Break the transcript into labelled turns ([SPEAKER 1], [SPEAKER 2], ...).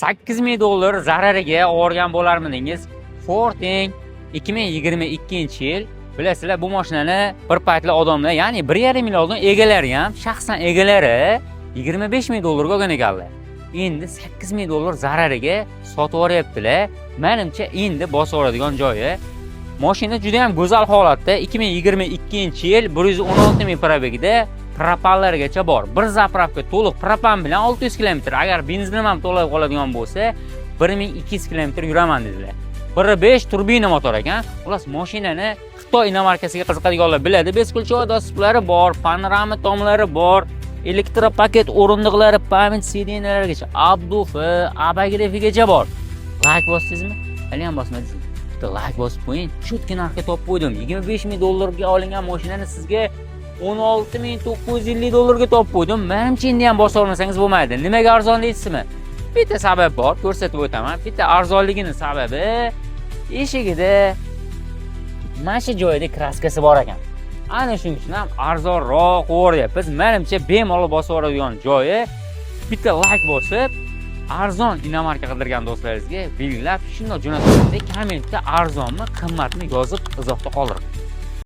[SPEAKER 1] 8000 dollar zarariga olgan bo'larmidingiz? Forthing 2022-yil. Bilasizlar, bu mashinani bir paytlar odamlar, ya'ni 1,5 million oldin egalari ham, shaxsan egalari 25 ming dollarga olgan ekanlar. Endi 8 ming dollar zarariga sotib yuboryaptilar. Menimcha, endi bosib yuboradigan joyi. Mashina juda ham go'zal holatda, 2022-yil, 116 ming пробег ida, propanlargacha bor. Bir заправка to'liq propan bilan 600 km, agar benzin ham to'lab qoladigan bo'lsa, 1200 km yuraman dedilar. 1.5 turbina motor ekan. Xullas, mashinani Xitoy иномарка siga qiziqadiganlar biladi. Бесключевой доступ lari bor, panorama tomlari bor, электропакет o'rindiqlari, память сиденья largacha, обдув i, обогрев igacha bor. Layk bosdingizmi? Hali ham bosmadingizmi? Bitta layk bosib qo'ying. Чётко narxga topib qo'ydim. 25 ming dollarga olingan mashinani sizga 16 950 dollarga topib qo'ydim. Menimcha, endi ham bosa olmasangiz bo'lmaydi. Nimaga arzon deysizmi? Bitta sabab bor, ko'rsatib o'taman. Bitta arzonligini sababi eshigida mana shu joyida краска si bor ekan. Ana shuning uchun ham arzonroq qo'yyapmiz. Menimcha, bemalol bosib yuboradigan joyi. Bitta layk bosib, arzon иномарка qidirgan do'stlaringizga belgilab shundoq jo'natib, kommentda arzonmi, qimmatmi yozib, izohda qoldiring.